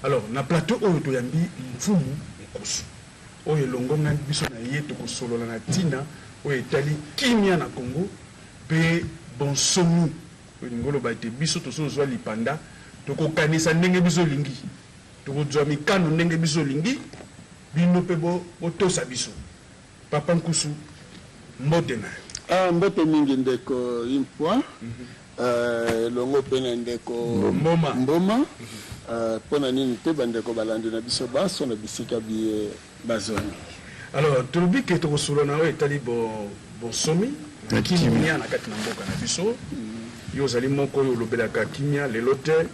Alors na plateau oyo toyambi Mfumu Nkusu oyo elongo na biso na ye tokosolola na ntina oyo etali kimia na Congo mpe bonsomi. Olingi oloba ete biso tozozwa lipanda, tokokanisa ndenge biso olingi, tokozwa mikano ndenge biso olingi, bino mpe botosa biso. Papa Nkusu, mbote na yo. Ah, mbote mingi ndeko Impwa, elongo mpe na ndeko Mboma. Mboma. Mpo na nini te bandeko balandi na biso banso na bisika biye bazwami. Alors tolobi ke tokosolola na oyo etali bonsomi na kimia na kati na mboka na biso. Yo ozali moko oyo olobelaka kimia lelo te,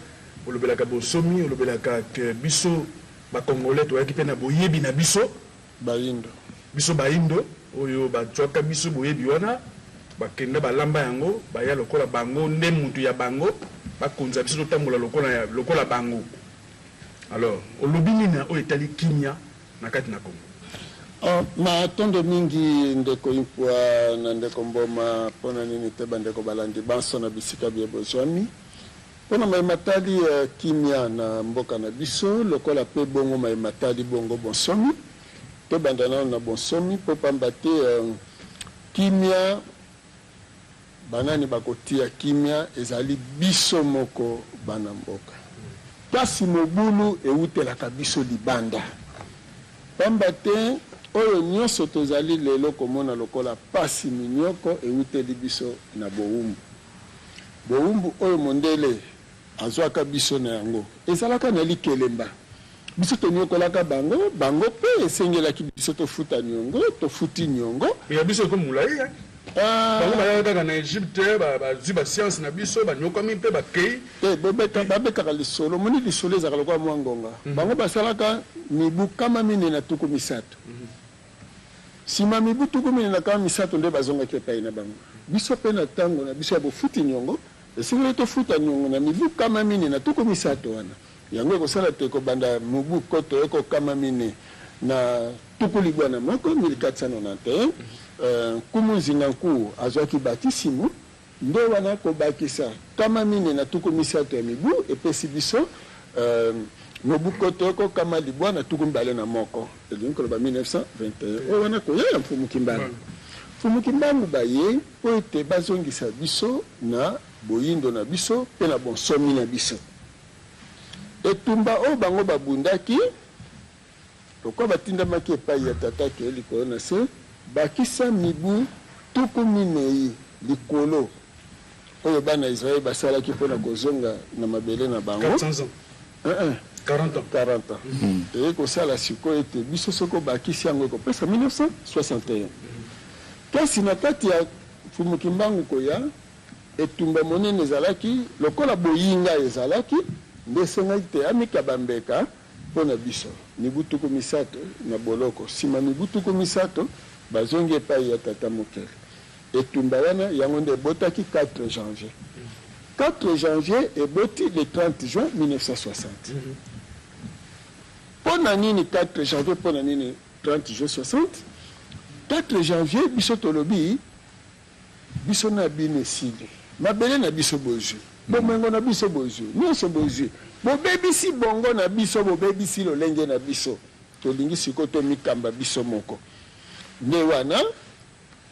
olobelaka bonsomi, olobelaka ke biso Bacongolais toyaki mpe na boyebi na biso. Bayindo. Biso bayindo oyo bazwaka biso boyebi wana, bakenda balamba yango, baya lokola bango nde mutu ya bango, bakonza biso totambola lokola, lokola bango. Alors olobi nini na oyo etali kimia na kati na Congo? Oh, matondo mingi ndeko Impwa na ndeko Mboma. Mpo na nini te bandeko balandi banso na bisika biye bozwami. Mpo na maye matali kimia na mboka na biso, lokola mpe bongo maye matali bongo bonsomi, tobanda nano na bonsomi, mpo pamba te kimia, banani bakotiya kimia? Ezali biso moko bana mboka. Kasi mobulu ewutelaka biso libanda, pamba te oyo nionso tozali lelo komona lokola pasi, minioko, ewuteli biso na bowumbu. Bowumbu oyo mondele azwaka biso na yango ezalaka na likelemba. Biso tonyokolaka bango, bango pe esengelaki biso tofuta niongo, tofuti niongo. Ya biso ekomi molayi hein. Bango bayaka kaka na Egypte, bazwi ba science na biso, banyokwami pe bakeyi. Te, bobeta, babetaka lisolo. Omoni lisolo ezalaka lokola mwa ngonga. Bango basalaka mibu 430. Sima mibu 430 nde bazongaki epai na bango. Biso pe na tango na biso ya bofuti niongo, esengeli tofuta niongo na mibu 430 wana. Yango ekosala te kobanda mobu 1491, 1491, Nkumu Nzinga Nkuwu azwaki batisimo. Nde wana kobakisa 430 ya mibu epesi biso mobu 1921, elingi koloba 1921. Oyo wana koya ya Mfumu Kimbangu. Mfumu Kimbangu baye mpo ete bazongisa biso na boyindo na biso mpe na bonsomi na biso. Etumba oyo bango babundaki, lokola batindamaki epayi ya Tata Akeli likolo na se, bakisa mibu 40 likolo oyo bana ya Israel basalaki mpo na kozonga na mabele na bango. 400 ans. Eh-eh. 40 ans. 40 ans. Eye kosala sikoyo ete biso soki obakisi yango ekopesa 1961. Kasi na kati ya Mfumu Kimbangu koya, Etumba monene ezalaki, lokola boyinga ezalaki, nde esengaki te amikaba mbeka mpo na biso. Mibu 30 na boloko, sima mibu 30, bazongi epayi ya Tata Mokeli. Etumba wana, yango nde ebotaki 4 janvier. 4 janvier eboti le 30 juin 1960. Mpo na nini 4 janvier, mpo na nini 30 juin 60? 4 janvier, biso tolobi Biso na bino esili. Mabele na biso bozwi. Bomengo na biso bozwi. Nionso bozwi. Bobebisi bongo na biso, bobebisi lolenge na biso. Tolingi sikoyo tomikamba biso moko. Nde wana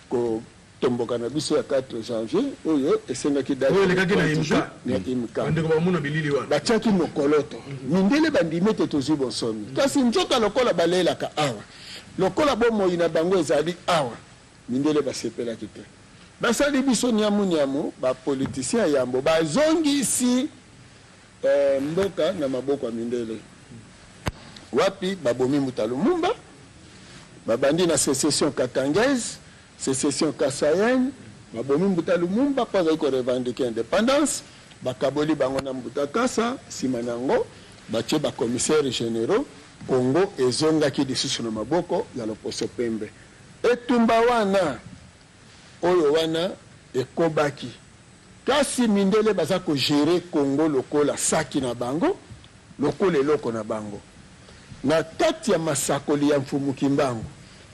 kotomboka na biso ya 4 janvier oyo esengaki date Oyo ya le elekaki na 30 juin IMCA. na IMCA. Bandeko bakomona bilili wana. Batiaki mokoloto. Mindele bandimi ete tozwi bonsomi. Kasi nzoka lokola balelaka awa, lokola bomoi na bango ezali awa, Mindele basepelaki te. Basali biso niamu niamu, ba politiciens ya yambo bazongisi mboka na maboko ya mindele. Wapi babomi Mbuta Lumumba, babandi na secession katangaise, secession kasaienne, babomi Mbuta Lumumba mpo azali ko revendiquer independance, bakaboli bango na Mbuta Kasa, sima na yango batie ba commissaires generaux, Congo ezongaki lisusu na maboko ya loposo pembe. Etumba wana oyo wana ekobaki kasi mindele baza ko gerer Congo lokola saki na bango, lokola eloko na bango. Na kati ya masakoli ya Mfumu Kimbangu,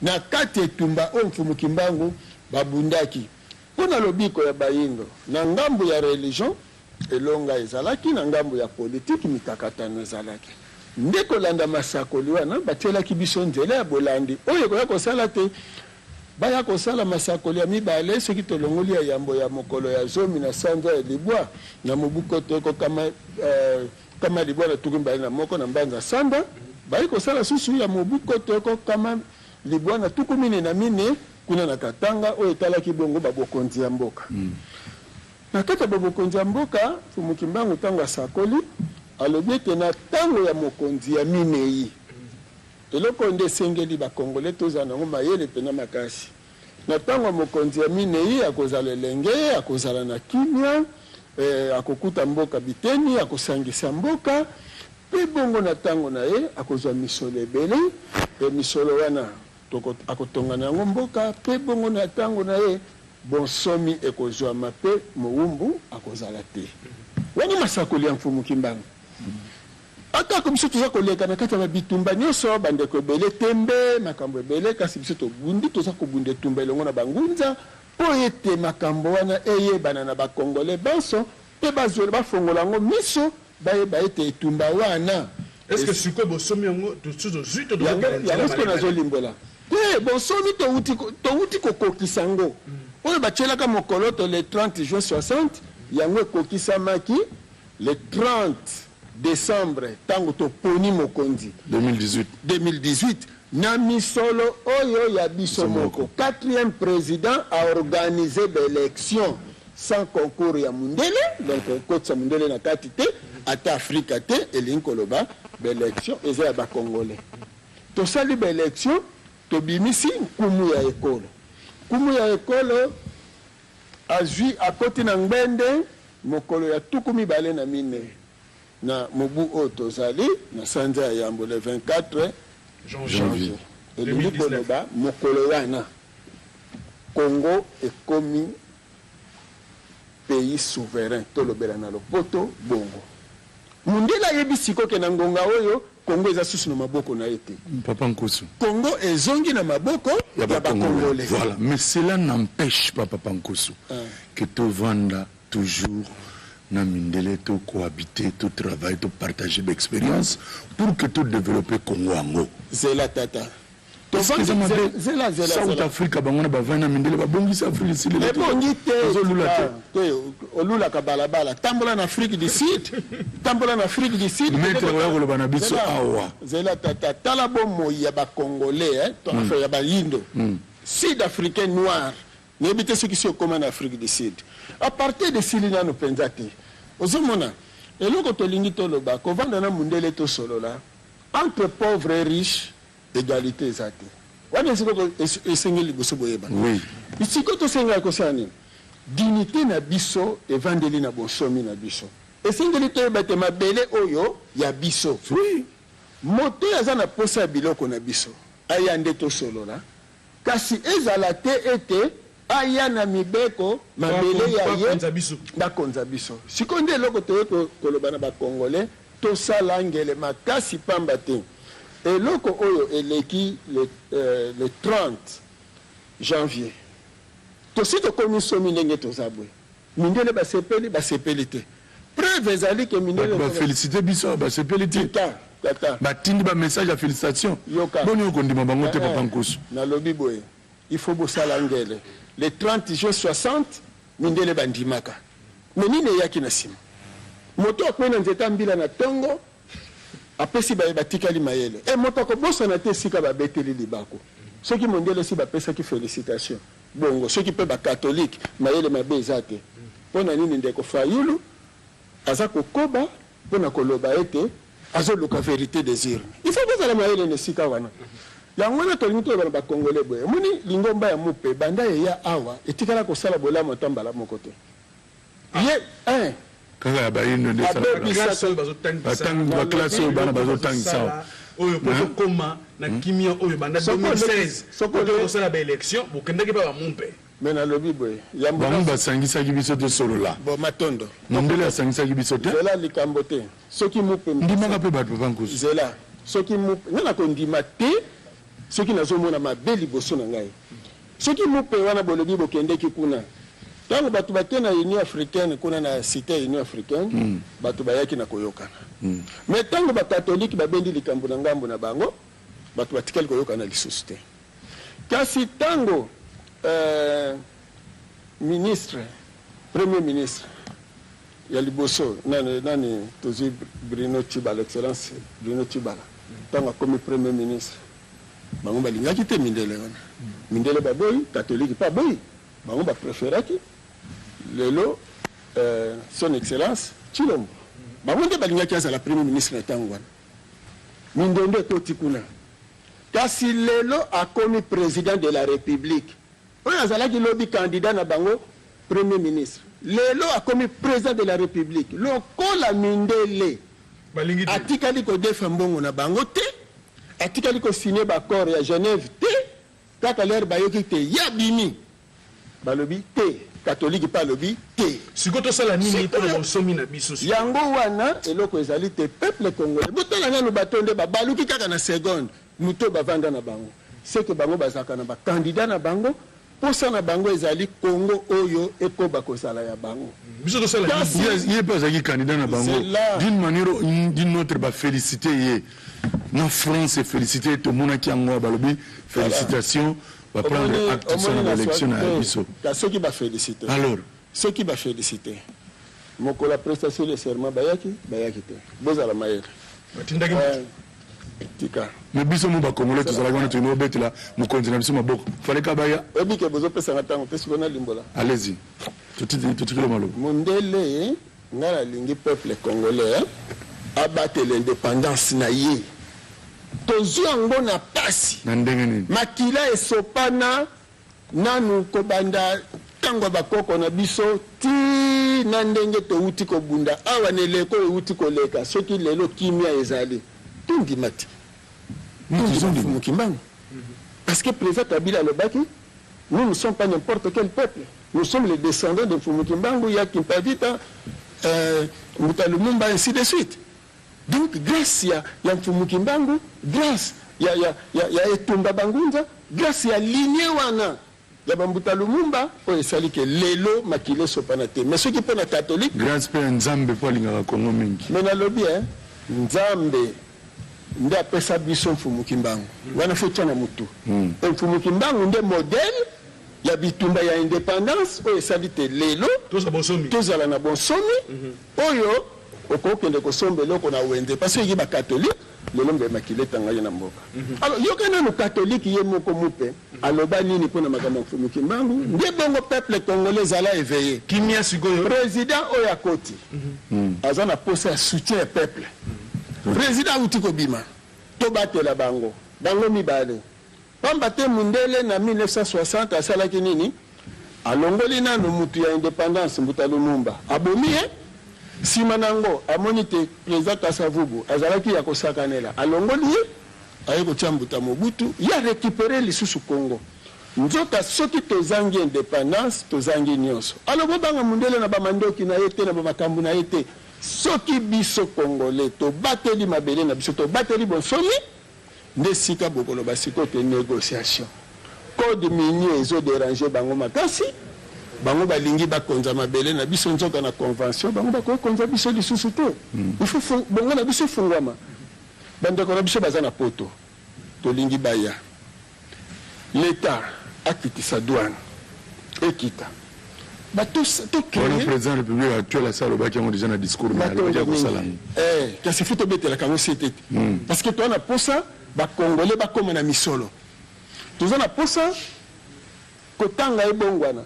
na kati ya etumba oyo Mfumu Kimbangu babundaki mpo na lobiko ya bayindo, na ngambo ya religion elonga ezalaki, na ngambo ya politiki mikakatano ezalaki. Nde kolanda masakoli wana, batielaki biso nzela ya bolandi oyo ekoya kosala te baya kosala masakoli ya mibale soki tolongoli ya yambo ya mokolo ya zomi na sanza ya libwa na mobu nkoto yoko kama libwa na tuku mibale na moko na mbanza samba, baye kosala susu ya mobu nkoto yoko kama libwa na tuku mine na mine kuna na Katanga oyo etalaki bongo ba bokonzi ya mboka. Na kati ya bobokonzi ya mboka, Mfumu Kimbangu tango asakoli, alobi ete na tango ya mokonzi ya minei, eloko oyo nde esengeli ba Congolais tozala na yango mayele penza makasi, na tango ya mokonzi ya minei akozala elenge, akozala na kimia, akokuta mboka biteni, akosangisa mboka, pe bongo na tango na ye akozwa misolo ebele, pe misolo wana akotonga na yango mboka, pe bongo na tango na ye Bonsomi ekozwama pe mowumbu akozala te. Wana masakoli ya Mfumu Kimbangu. Atako biso toza koleka na kati ya ba bitumba nionso, ba ndeko ebele tembe, makambo ebele, kasi biso tobundi, toza kobunda etumba elongo na ba ngunza po ete makambo wana eyebana na ba Congolais banso pe bazwela, bafongola yango miso, bayeba ete etumba wana Est-ce que sikoyo bosomi yango tosi tozui to tozo kende nzela Yango sikoyo malembe nazo malembe? limbola. Te bonsomi towuti towuti kokokisa yango. Oyo batielaka mokoloto le 30 juin 60 yango ekokisamaki le 30 decembre tango toponi mokonzi 2018. 2018 na misolo oyo ya biso Biso moko. moko. Quatrième president a organiser ba elections sans concours ya mundele, donc kokotisa mundele na kati te, ata Afrika te, elingi koloba ba elections eza ya ba congolais. Tosali ba elections, tobimisi nkumu ya ekolo. Nkumu ya ekolo azui, akoti na ngbende mokolo ya 24 na mobu oyo tozali, na sanza ya yambo le 24 janvier. Elingi 2019. koloba mokolo wana Congo ekomi pays souverain, tolobela na lopoto bongo. Mundele ayebi sikoyo ke na ngonga oyo Congo eza susu na maboko na ye te. Papa Nkusu. Congo ezongi na maboko Ya ya ba ba Congolais. Congolais. Voilà, mais cela n'empeche pas Papa Nkusu que tovanda toujours na mindele, to cohabiter, to travailler, to partager ba experiences pour que to développer Congo yango. Zela tata. Est-ce que Tovandi eza mabe? zela zela South zela. Africa bango na bavandi na mindele babongisi Afrique du Sud lelo Ebongi te, tozolula te. te olulaka balabala. Tambola na Afrique du Sud, tambola na Afrique du Sud. Maître oya koloba na biso Zela, awa. Zela tata, tala bomoi ya ba Congolais, hein, to, enfin, ya ba Yindo. Sud africain noir. Nayebi te soki si okoma na Afrique du Sud. Apartheid esili nanu penza te. Ozomona eloko tolingi toloba, kovanda na mundele tosolola entre pauvre et riche, egalite eza te. Wana esika esengeli liboso boyeba. Oui. Sikoyo tosengaka kosala nini? Dignité na biso evandeli na bonsomi na biso. Esengeli toyeba ete mabele oyo ya biso. Oui. Moto oyo aza na posa ya biloko na biso, aya nde tosolola. Kasi ezala te ete aya na mibeko mabele ya ye, Bakonza biso. bakonza biso. Sikoyo nde eloko toye koloba na ba Congolais, tosala ngele makasi pamba te eloko oyo eleki le 30 janvier. Tosi tokomi somi ndenge toza boye. Mindele basepeli, basepeli te. Preuve ezali ke mindele Bato ba feliciter biso, basepeli te. Tata, tata. Batindi ba message ya félicitation. Yoka. Boni okondima bango te, Papa Nkusu. Nalobi boye, il faut bosala ngele. Le 30 juin 60, mindele bandimaka. Mais nini eyaki na sima? Moto akwei na nzete ya mbila na tongo, apesi baye batikali mayele. E moto akobosana te esika babeteli libaku. Soki mondele si bapesaki félicitation, bongo soki pe ba catholique mayele mabe eza te. Pona nini ndeko Fayulu aza kokoba pona koloba ete azoluka verite des urnes? Il faut bozala mayele na esika wana. Yango wana tolingi toloba na ba Congolais boye. Omoni lingomba ya Mupe banda eya awa etikala kosala bolamu ata mbala moko te. Ye, hein. Kaka ya bayindo nde esalaka. Abebisa Classe oyo bazotangisa. Batangi ba classe oyo bana bazotangisa awa. Oyo po tokoma na kimia oyo banda Soko 2016, soko po tokosala ba election, bokendaki pa ba Mumpe. Mais nalobi boye, yambo Bango na basangisaki biso tosolola. Bon, matondo. Mondele asangisaki biso te. Zela likambo te. Soki Mupe Ndimaka pe bato, Papa Nkusu. Zela. Soki Mupe, nga nakondima te soki nazomona mabe liboso na ngai. Soki Mupe wana bolobi bokendeki kuna, tango bato bake na Union africaine kuna na cite ya Union africaine, bato bayaki na koyokana. Mais ntango bakatolike babendi likambo na ngambo na bango, bato batikali koyokana lisusu te. Kasi ntango ministre, premier ministre ya liboso, nani, nani tozwi, Bruno Tshibala, Excellence Bruno Tshibala, ntango akomi premier ministre, bango balingaki te mindele wana. Mindele baboyi, katolike mpe aboyi, bango bapréféraki lelo Son Excellence Tshilombo. Bango nde balingaki azala premier ministre na ntango wana. Mindondo ekoti kuna, kasi lelo akomi président de la République. Oyo azalaki lobi candidat na bango premier ministre, lelo akomi président de la République. Lokola mindele balingi te, atikali kodefa mbongo na bango te, atikali kosigner baaccord ya Genève te. Kaka l'heure bayoki te ya bimi, balobi te, katolike mpe alobi te. Sikoyo tosala nini mpona bonsomi na biso sikoyo? Yango wana eloko ezali te. Peuple congolais, botala nanu bato nde babaluki kaka na seconde. Moto bavanda na bango, seke bango bazalaka na bacandidat na bango. Posa na bango ezali Congo oyo ekoba kozala ya bango. Biso tosala nini? Ye mpe azalaki candidat na bango. C'est là. D'une manière ou d'une autre, bafélicité ye na France, félicité ye. Tomonaki yango, balobi félicitation, baprendre acte so na baélection na biso. Soki bafélicité, alors soki bafélicité, mokolo ya prestation de serment bayaki, bayaki te. Bozala mayele. Batindaki. Tika. Mais biso mo bacongolais tozalaki wana, toyini obetela mokonzi na biso maboko, faleka baya. Oyebi ke bozopesanga ntango te, sikoyo nalimbola. Allez-y, totikeli maloba. Mondele, ngai nalingi peuple congolais abatela indépendance na ye. Tozwi yango na pasi. Na ndenge nini? Makila esopana nanu kobanda ntango ya bakoko na biso ti na ndenge touti kobunda awa na eleko euti koleka. Soki lelo kimia ezali, tondima te, tondima Mfumu Kimbangu, parce que président Kabila alobaki: nous ne sommes pas n'importe quel peuple, nous sommes les descendants de Mfumu Kimbangu, ya Kimpavita, Mbuta Lumumba, ainsi de suite. Donc grâce ya Mfumu Kimbangu, grâce ya etumba bangunza, grâce ya ligne wana ya bambuta Lumumba oyo esali ke lelo makili esopana te. Mais soki mpo na catholique, Grâce mpe ya Nzambe, mpo alingaka Kongo mingi. Me nalobi Nzambe nde apesa biso Mfumu Kimbangu wana, faut tia na motu. Mfumu Kimbangu nde modèle ya bitumba ya indépendance oyo esali te lelo tozwa bonsomi. Tozala na bonsomi oyo okokende kosomba eloko na wenze, parce que bakatholike lelo mbe makili etanga ye na mboka. Alors yoka nanu katholike ye moko mupe aloba nini mpona makambo ya Mfumu Kimbangu. Nde bongo peuple congolais ezala éveillé. Kimia sikoyo. Président oyo akoti aza na posa ya soutien ya peuple. Président awuti kobima, tobatela bango, bango mibale, pamba te mundele na 1960 asalaki nini? Alongoli nanu mutu ya indépendance, Mbuta Lumumba, abomi ye. Nsima nango amoni te président Kasavubu azalaki ya kosakanela, alongoli ye, aye kotia Mbuta Mobutu, ye arécupéré lisusu Congo. Nzoka soki tozangi indépendance, tozangi nyonso. Alors bobanga mundele na bamandoki na ye te, na bamakambo na ye te. Soki biso congolais tobateli mabele na biso, tobateli bonsomi, nde sika bokoloba sikoyo te négociation. Code minier ezodéranger bango makasi. Bango balingi bakonza mabele na biso, nzoka na convention bango bakokonza biso lisusu te. Il faut bongo na biso efungwama. Bandeko na biso baza na poto, tolingi baya. L'État akitisa douane, ekita. Wana président de la République actuel asa alobaki yango déjà na discours na alobaki akosala yango. Kasi faut tobetelaka yango sete te, parce que toza na posa bacongolais bakóma na misolo, toza na posa kotanga ebongwana,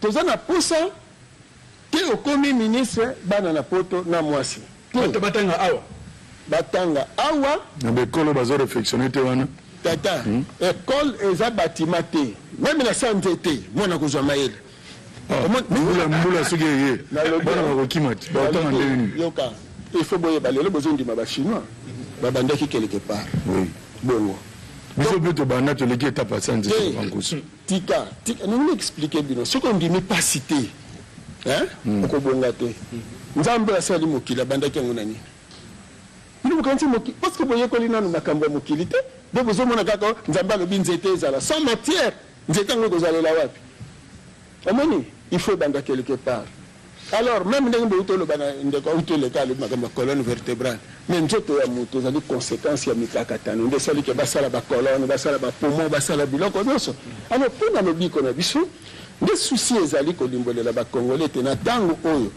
toza na posa te okomi ministre, bana na poto na mwasi te. Bato batanga awa. Batanga awa. Na baekole bazo réflexionne te wana. Tata, école eza bâtiment te, même na sa nzete mwana kozwa mayele. Mbula, mbula soki eye, bana bakokima te, bakotanga ndenge nini? Yoka, il faut boyeba, lelo bozondima bachinois babandaki quelque part. Bongo biso mpe tobanda, toleki etape ya sa nzete bankusu. Tika, tika, ningi expliquer bino. Soki ondimi pasi te, okobonga te. Nzambe asali mokili, abandaki yango na nini? Bino bokanisi mokili, parce que boyekoli nanu makambo ya mokili te, nde bozomona kaka Nzambe alobi nzete ezala sans matière. Nzete yango ekozalela wapi? Omoni, il faut ebanda quelque part. Alors meme ndenge bouti oloba na ndeko auti oleka, alobi makambo ya colonne vertébrale, mais nzoto ya moto ezali conséquence ya mikakatano nde esali ke basala bacolonne, basala bapoumon, basala biloko nyonso. Alors mpo na lobiko na biso nde souci ezali kolimbolela Bakongole ete na ntango oyo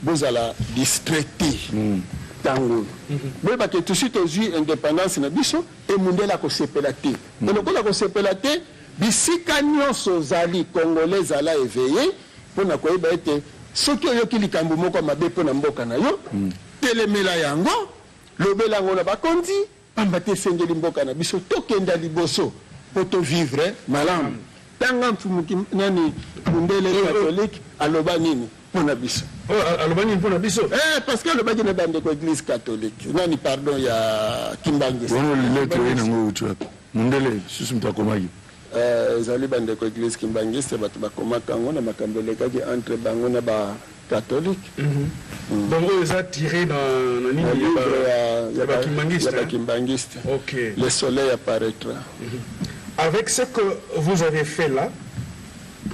bozala distrait te. Ntango oyo boyebake tosi tozwi indépendance na biso, emundele akosepela te. Lokola kosepela te, bisika nyonso ozali Congolais, ezala éveillé mpona koyeba ete soki oyoki likambo moko ya mabe mpo na mboka na yo, telemela yango, lobela yango na bakonzi, pamba te esengeli mboka na biso tokenda liboso mpo tovivre malamu. Tanga mfumu nani, mundele catholique aloba nini mpo na biso? Aloba nini mpo na biso? Parce que alobaki na bandeko église catholique, nani, pardon, ya Kimbangisi. Wana lettre oye nango euti wapi? Mundele susu moto akomaki? Ezali bandeko église kimbangiste bato bakomaka yango na makambo elekaki entre bango na bacatholique. Donc oyo eza tiré na nini? Ya bakimbangiste. Bakimbangiste. Ok. Le soleil apparaîtra. Avec ce que vous avez fait là,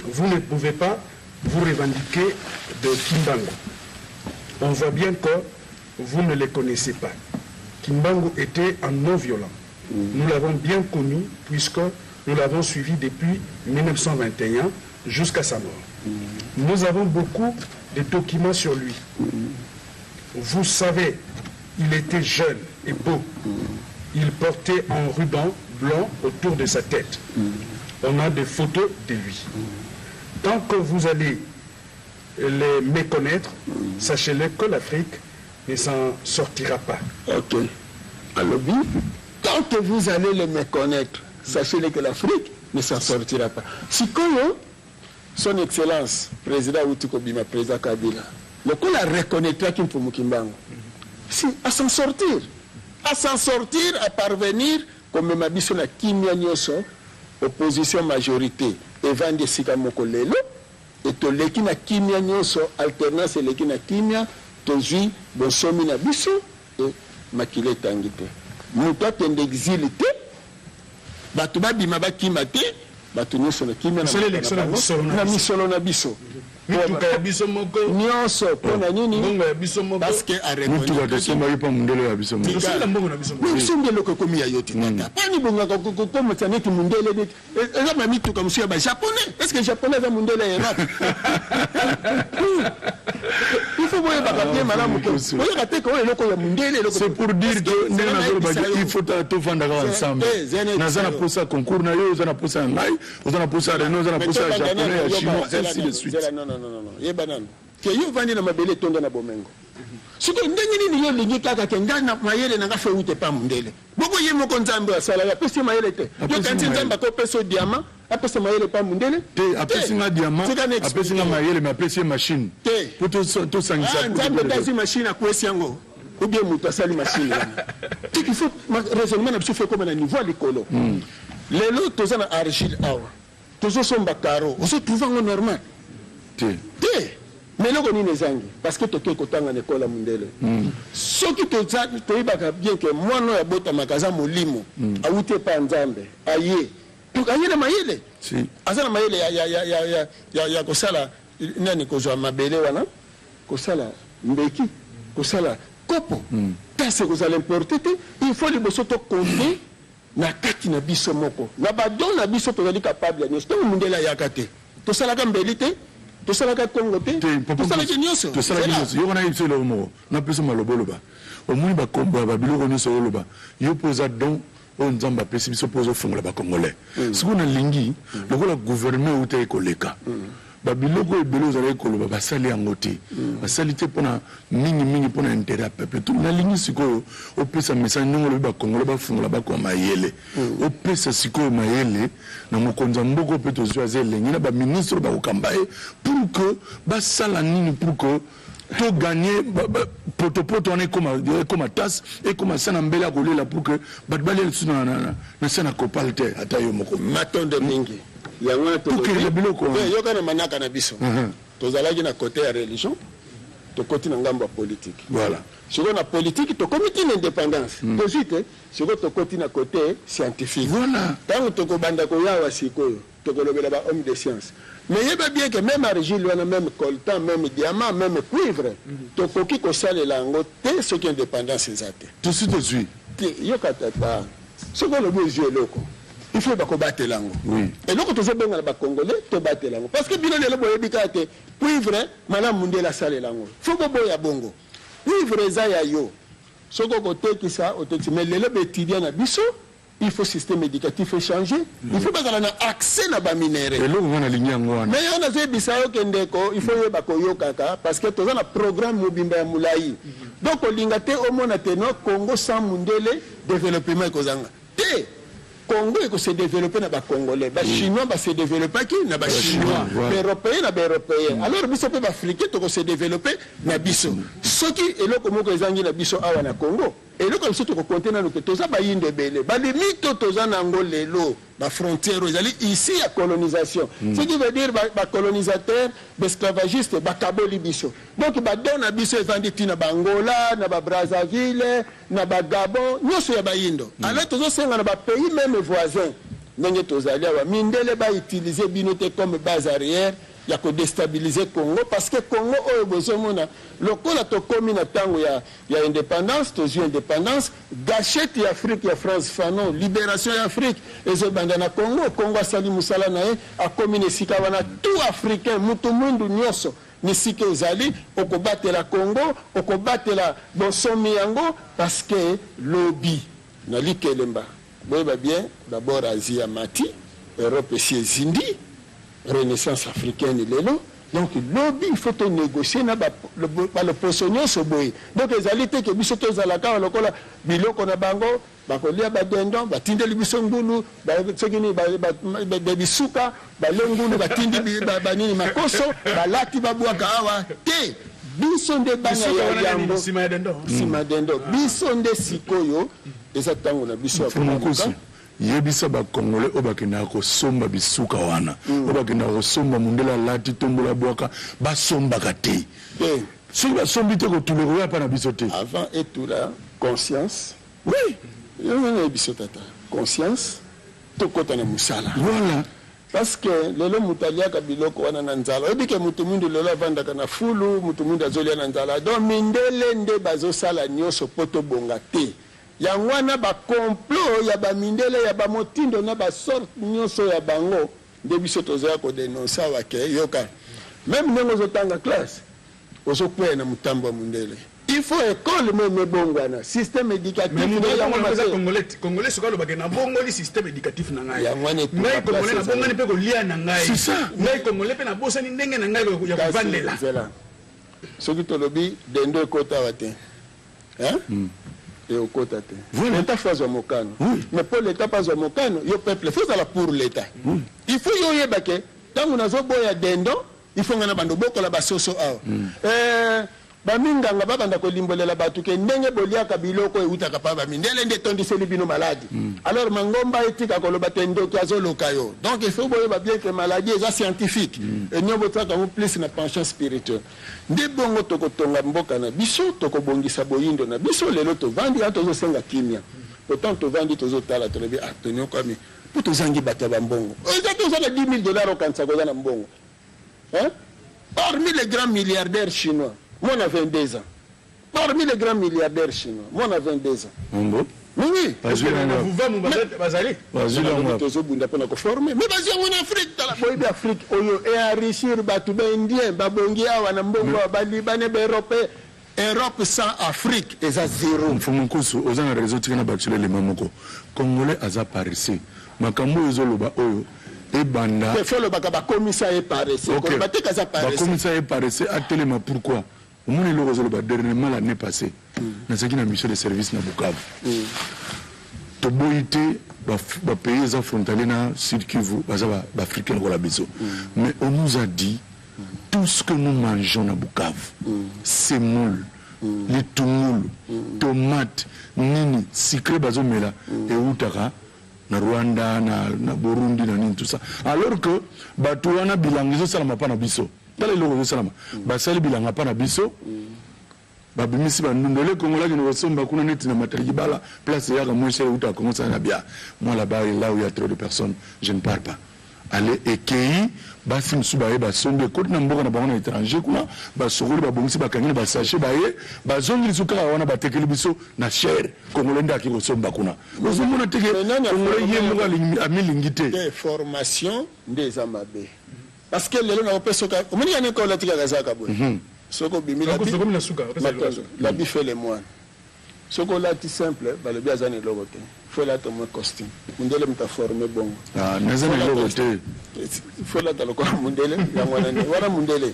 vous ne pouvez pas vous revendiquer de Kimbangu. On voit bien que vous ne les connaissez pas. Kimbangu était un non-violent. Nous l'avons bien connu puisque nous l'avons suivi depuis 1921 jusqu'à sa mort. Nous avons beaucoup de documents sur lui. Vous savez, il était jeune et beau. Il portait un ruban blanc autour de sa tête. On a des photos de lui. Tant que vous allez les méconnaître, sachez-le que l'Afrique ne s'en sortira pas. Ok. Alobi, tant que vous allez les méconnaître, sachez-le que l'Afrique ne s'en sortira pas. Sikoyo, son excellence, président auti kobima, président Kabila, lokola reconnaîtraki Mfumu Kimbangu, si à s'en sortir, à s'en sortir, à parvenir komema biso na kimia nyonso, opposition majorité evandi esika moko lelo e toleki na kimia nyonso, alternance eleki na kimia, tozwi bonsomi na biso e makila etangi te, moto akende exil te, bato babima bakima te, bato nyonso na kimia na misolo na biso. Mituka ya biso moko. Nyonso mpo na nini? Mbongo ya biso moko. Parce que mituka tosombaki mpo mondele ya biso moko. Tosala mbongo na biso moko. Biso nde eloko ekomi ya yo te, tata. Pani bongaka kokomisa neti mondele, neti eza ba mituka mosusu ya bajaponais. Est ce que japonais aza mondele ya Europe? Il faut boyebaka bien malamu, oyaka te ke oyo eloko ya mondele, eloko. C'est pour dire que ndenge nazolobaki, il faut tovandaka ensemble. Naza na posa concours na yo, oza na posa ya ngai, oza na posa ya Renault, oza na posa ya japonais, ya chinois, ainsi de suite. Non, non, non, non, yeba nano ke yo ovandi na mabele etonda na bomengo. Sikoyo ndenge nini yo olingi kaka ke ngai na mayele na nga fe ute pa mondele? Boko ye moko Nzambe asalaka, apesi mayele te? Yo kanti Nzambe akopesa yo diamant, apesa mayele pa mondele? Te, apesi nga diamant, apesi nga mayele, mais apesi ye machine. Te. Po tosangisa. Nzambe te azwi machine akwesi yango ou bien moto asali machine wana te. Il faut raisonnement na biso faut ekoma na niveau ya likolo. Lelo toza na argile awa, tozosomba carreau, ozotrouve yango normal? Te. Te, mais eloko nini ezangi? Parce que tokoki kotanga na ekole ya mondele. Soki toyebaka bien ke mwana oyo abotamaka aza molimo, awuti epai ya Nzambe, aye, donc aye na mayele, aza na mayele ya kosala nani, kozwa mabele wana, kosala mbeki, kosala kopo, tase kozala importe te. Il faut liboso tokonte na kati na biso moko, na badon na biso, tozali capable ya nyonso. Ntango mondele ayaka te, tosalaka mbeli te, tosalaka kongo te, tosalaki nyonso. Tosalaki nyonso. Yoko nayebi biso eloko moko, napesa maloba, oloba omoni bakombo ya babiloko nyonso oloba yo mpo oza don oyo Nzambe apesi biso mpo ozofungola bacongolais. Sikoyo nalingi lokola gouvernement eutaki koleka, babiloko ebele ozalaki koloba basali yango te, basali te mpona mingimingi mpona intérêt ya peuple. Nalingi sikoyo opesa message ndenge olobi bacongolais bafungola, bakoma mayele. Opesa sikoyo mayele na mokonzi ya mboka mpe tozwi aza elengi na baministre oyo bakokamba ye, pour que basala nini pour que toganye potopoto wana ekoma tasse, ekoma sa na mbele ya kolela, pour que bato balia lisusu na se na kopale te, ata yo moko. Matondo mingi. Yango wana tokende biloko. Yoka na manaka na biso, tozalaki na côté ya religion, tokoti na ngambo ya politique. Voilà. Sikoyo na politique tokomi ntina indépendance tozwi te, sikoyo tokoti na côté scientifique. Voilà. Ntango tokobanda koyawa sikoyo. Tokolobela ba hommes de science. Mais yeba bien que meme argile wana, meme coltan, meme diamant, meme cuivre, tokoki kosalela yango te soki independance eza te. Tosi tozui. Te, yoka tata, soki olobi ozui eloko, il faut oyeba kobatela yango. Oui. Eloko tozobenga na ba Congolais, tobatela yango. Parce que bino lelo boyebi kaka te cuivre, malamu mundele asalela yango. Faut boboya bongo. Cuivre eza ya yo. Soki okotekisa, otekisi. Mais lelo ba etudiants na biso, Il faut système educatif e changer, il faut bazala na accès na ba minerais. Eloko nga nalingi yango wana. Mais yango nazo yebisa yo ke ndeko, il faut oyeba koyokaka parce que toza na programme mobimba ya mulayi. Donc kolinga te omona te non Congo sans mundele developpement ekozanga. Te! Congo eko se developper na ba congolais, ba chinois ba se developpaki na ba chinois, ba europeens na ba europeens. Alors biso pe ba africains toko se developper na biso. Soki eloko moko ezangi na biso awa na Congo, Eloko ya biso toko compter nanu ke toza bayindo ebele, ba limite oyo toza na yango lelo, ba frontières oyo ezali issue ya colonisation, ce qui veut dire ba colonisateurs, ba esclavagistes bakaboli biso, donc ba dons na biso evandi ti na ba Angola, na ba Brazzaville, na ba Gabon, nionso ya bayindo. Alors tozo senga na ba pays meme voisins ndenge tozali awa, mindele ba utiliser bino te comme base arrière ya ko destabiliser Congo, parce que Congo oyo bozo mona lokola tokomi na tango ya ya independance, tozui independance, gachette ya Afrique ya Frantz Fanon, liberation ya Afrique ezo banda na Congo, Congo asali musala na ye, akomi na esika wana, tout africain, mutu mwindu nionso n'esika ozali, okobatela Congo, okobatela bonsomi yango, parce que lobi na likelemba, boyeba bien, d'abord Asie amati, Europe esi ezindi, Renaissance africaine lelo donc lobi il faut to negocier na ba loposo nionso boye donc ezali te ke biso tozala kaka lokola biloko na bango bakolia ba dindon batindeli biso ngulu ba soki nini ba bisuka bale ngulu batindi ba nini makoso balati babwaka awa te biso nde bana ya yambo sima ya dindon sima dindon biso nde sikoyo eza tango na biso ya kolamuka. Yebisa ba congolais oyo bakendaka kosomba bisuka wana oyo bakendaka kosomba mundele alati tombola bwaka basombaka te soki basombi te kotula ekoya epa na biso te. Avant etula conscience oui yango nayebiso tata conscience tokota na musala voilà parce que lelo mutu aliaka biloko wana na nzala oyebi ke mutu mwindu lelo avandaka na fulu mutu mwindu azolia na nzala donc mindele nde bazosala nioso po tobonga te Yango wana ba complot ya ba mindele ya ba motindo na ba sorte nioso ya bango nde biso tozoya ko denoncer awa ke yoka meme ndenge ozo tanga classe ozo kweya na mutambo ya mundele il faut ecole meme ebongwana système educatif Mais nde mutu yango wana eza mabe. congolais te. Congolais soki alobaka nabongoli système educatif na ngai. Yango wana etumba Ngai congolais place ezali. nabongani mpe kolia na ngai. C'est ça. Ngai congolais mpe nabosani ndenge na ngai ya Kasi kovandela. zela soki tolobi dendo ekota awa te. Hein? Ekokota te. Voilà. L'etat faut azwa mokano. Oui. Mais po l'etat pe azwa mokano, yo peuple faut ozala pour l'etat. Il faut yo oyeba ke tango nazo boya dindon, il faut nga na banda obokola ba soso awa. Eh, ba minganga ba banda kolimbolela batu ke ndenge boliaka biloko oyo ewutaka pa ba mindele nde etondiseli bino maladi. Alors mangomba etika koloba te ndoki azoloka yo. Donc il faut boyeba bien que maladie eza scientifique. Et nio botiaka yango plus na penchant spirituel. Nde bongo toko tonga mboka na biso, toko bongisa boyindo na biso, lelo tovandi awa tozo senga kimia, autant tovandi tozo tala tolobi ah toniokwami po tozangi batu ya ba mbongo, eza te oza na 10.000 dollars okanisaka oza na mbongo hein, parmi les grands milliardaires chinois mwana 22 ans, parmi les grands milliardaires chinois mwana 22 ans. Yango Oui. Bazwi yango wapi? Vuvamu bazali. Bazwi yango wapi? Tozobunda pona ko former mais bazwi yango na Afrique. Tala boyebi Afrique oyo e enrichir batu ba indiens babongi awa na mbongo awa ba libanais ba européens. Europe sans Afrique eza zero. Mfumu Nkusu oza na raison tika na bakisela elema moko congolais aza paresseux makambo oyo ozo loba oyo ebanda Te faut olobaka bakomisa ye paresseux Ok koloba te que aza paresseux. bakomisa ye paresseux atelema pourquoi Omoni eloko ozo loba dernièrement l'annee passee nazalaki na mission de service na Bukavu toboyi te ba pays eza frontalier na sud Kivu baza ba africain lokola biso mais on nous a dit tout ce que nous mangeons na Bukavu semoule litungulu tomate nini sucre bazo mela ewutaka na Rwanda na Burundi na nini tout ça alors que batu wana bilanga ezo salama pa na biso. Tala eloko ezo salama basali bilanga pa na biso babimisi ba ndunda ole congolais akende kosomba kuna neti na matadi kibala place eyaka moins cher ewutaka congo sala na bia moi là bas là où il ya trop de personnes je ne pars pas Ale ekeyi, basi mosusu baye basombi, ekoti na mboka na bango na etranger kuna, basokoli, babongisi, bakangi na basachet, baye bazongi lisusu kaka wana, batekeli biso na cher. Congolais nde ake kosomba kuna. Ozomona te ke Mais nani Congolais ye aforme moko amilingi te? Te, formation nde eza mabe, parce que lelo nakopesa oka omoni yani ka olati kaka zaka boye, soki obimi Tokomi na suka, opesa eloko ya suka. L'habit fait le moine. Soki olati simple, balobi aza na eloko te. Faut olata moins costume. Mondele moto aforme bongo. Ah, naza na eloko te. Faut olata lokola mondele. Yango wana nde wana mondele.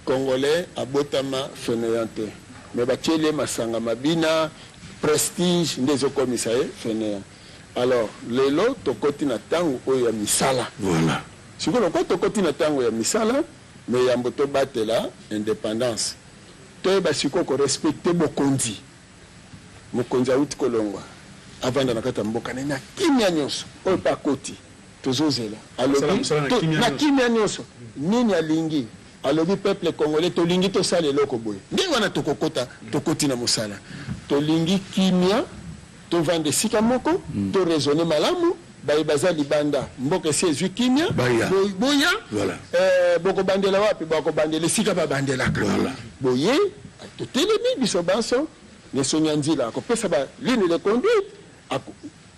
Congolais abotama fainéant te, mais batieli ye masanga, mabina, prestige nde ezokomisa ye fainéant. Alors lelo tokoti na ntango oyo ya misala. Sikoyo lokola tokoti na ntango ya misala, me yambo tobatela indépendance, toyeba sikoyo korespecter bokonzi. Mokonzi awuti kolongwa, avanda na kati ya mboka ne na kimia nyonso. Oyo mpe akoti, tozozela. Asala Alobi mosala na kimia na nyonso. Kimia nyonso. Nini alingi? Alobi: peuple congolais, tolingi tosala eloko boye. Nde wana tokokota, tokoti na mosala. Tolingi kimia, tovanda esika moko, toraisonner malamu. Baye baza libanda mboka, esi ezwi kimia. Baya. Boya. Bokobandela wapi? Bakobandela esika babandelaka. Boye totelemi biso banso nesongi ya nzila, akopesa ba ligne de conduite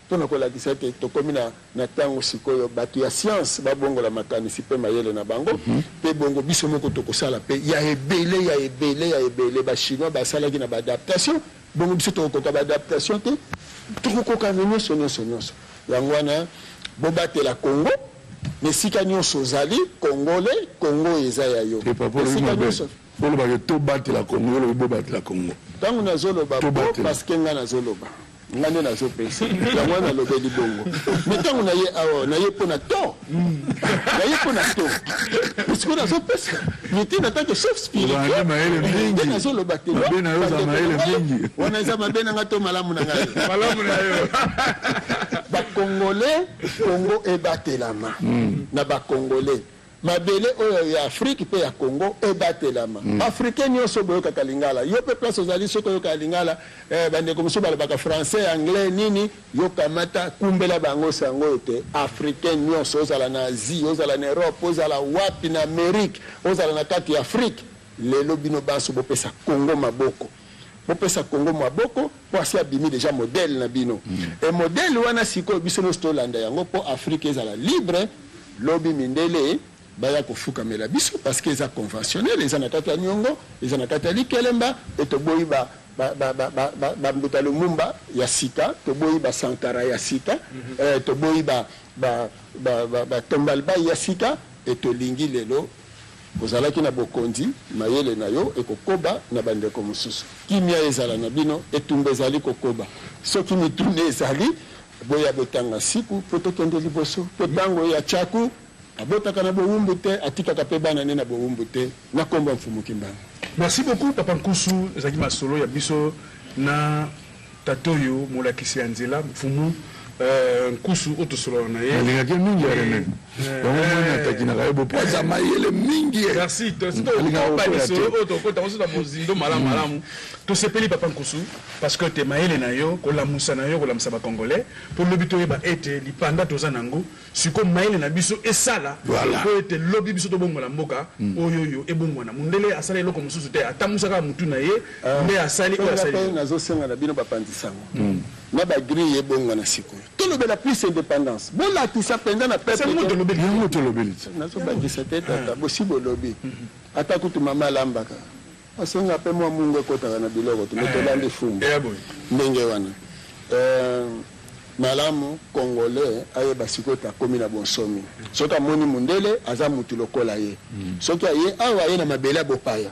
mpona kolakisa ete tokomi na ntango sikoyo bato ya science babongola makanisi mpe mayele na bango. Mpe bongo biso moko tokosala mpe ya ebele, ya ebele, ya ebele. Bachinois basalaki na baadaptation, bongo biso tokokoka baadaptation te? Tokokoka na nyonso, nyonso, nyonso. Yango wana bobatela Congo na esika nyonso ozali Congolais. Congo eza ya yo. Te, papa, olobi Esika mabe. nyonso. Olobaka tobatela Congo, olobi bobatela Congo. Ntango nazoloba po Tobatela. Parce que nga nazoloba, nga nde nazopesa yango wana, nalobeli bongo. Mais ntango naye awa, naye mpo na to, naye mpo na to, sikoyo nazopesa mitina en tant que chef Obandi mayele spirituel mingi. nde nazoloba te. Mabe na yo eza Bandeko mayele na ngai, mingi. Wana eza mabe na nga to malamu na ngai? Malamu na yo. Bacongolais, Congo ebatelama na bacongolais. Mabele oyo ya Afrique mpe ya Congo ebatelama. Africain nyonso boyokaka lingala, yo mpe place ozali, soki oyokaka lingala, bandeko mosusu balobaka français, anglais, nini, yokamata kumbela bango sango oyo te. Africain nyonso, ozala na Asie, ozala na Europe, ozala wapi, na Amérique, ozala na kati ya Afrique, lelo bino banso bopesa Congo maboko, bopesa Congo maboko, mpo asi abimi déjà modèle na bino. E modèle wana sikoyo biso nyonso tolanda yango, mpo Afrique ezala libre. Lobi mindele baya kofukamela biso, parce que eza conventionnel, eza na kati ya niongo, eza na kati ya likelemba. E toboyi bambuta Lumumba ya sika, toboyi basankara ya sika, toboyi batombalbai ya sika. E tolingi lelo ozalaki na bokonzi, mayele na yo ekokoba na bandeko mosusu. Kimia ezala na bino. Etumba ezali kokoba. Soki mituna ezali, boya botanga siku mpo tokende liboso, mpo ntango ya tyaku abotaka na bowumbu te, atikaka mpe bana nde na bowumbu te. Na nkombo ya Mfumu Kimbangu. Merci beaucoup, papa Nkusu. Ezalaki masolo ya biso na tata oyo molakisi ya nzela, Mfumu Nkusu, oyo tosolola na ye. Alingaki mingi ya Rene, yango mwana atakinaka ye bo po aza mayele mingi ye. Merci. Alingaka Tokoba kokoya lisolo te. oyo, tokota mosusu na mozindo malamu malamu. Tosepeli, papa Nkusu, parce que te mayele na yo, kolamusa na yo, kolamusa bacongolais, mpo lobi toyeba ete lipanda toza nango. Sikoyo mayele na biso esala mpo ete lobi biso tobongola mboka oyo, oyo ebongwana. Mondele asala eloko mosusu te, atambusa mutu na ye nde asali oyo asali. Mpe nazosenga na bino bapanzisango na bagrille ebongwana. Sikoyo tolobela plus indépendance, bolakisa mpenza na peuple. Yango tolobeli. Yango tolobeli te. Nazobakisa te, tata. Bosi bolobi, ata kutu mama alambaka, asenga mpe mwa mungu ekotaka na biloko te. Me tolandi fumbu. Eya boye. Ndenge wana, malamu Congolais ayeba sikoyo te akomi na bonsomi. Soki amoni mundele, aza mutu lokola ye. Soki aye awa, aye na mabele ya bopaya,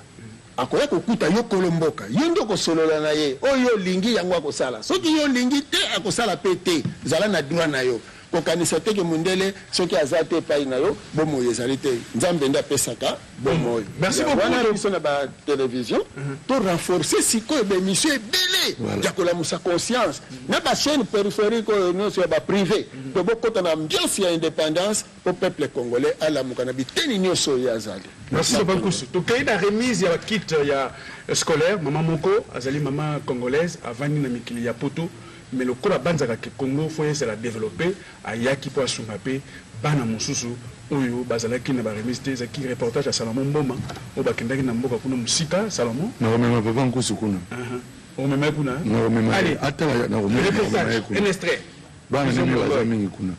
akoya kokuta yo kolo mboka. Yo nde okosolola na ye. Oyo olingi, yango akosala. Soki yo olingi te, akosala mpe te. Zala na droit na yo. Kokanisa te ke mundele soki aza te epai na yo, bomoi ezali te. Nzambe nde apesaka bomoi. Merci beaucoup. Wana biso na batelevizio to renforcer sikoyo baémission ebele ya kolamusa conscience na bachaîne périphérique oyo nyonso ya baprivé. To bokota na ambiance ya indépendance, po peuple congolais alamuka na biteni nyonso oyo azali. Merci, papa Nkusu. Tokei na remise ya bakit ya scolaire. Mama moko azali mama congolaise, avandi na mikili ya Poto. Mais lokola abanzaka ke Congo faut ezala développé, ayaki mpo asunga mpe bana mosusu oyo bazalaki na baremise te. Ezalaki reportage ya Salomon Mboma oyo bakendaki na mboka kuna mosika. Salomon. Nakomema papa Nkusu kuna. Omema kuna. Nakomema. Atala, nakomema. Reportage, un extrait. Bana nini baza mingi kuna.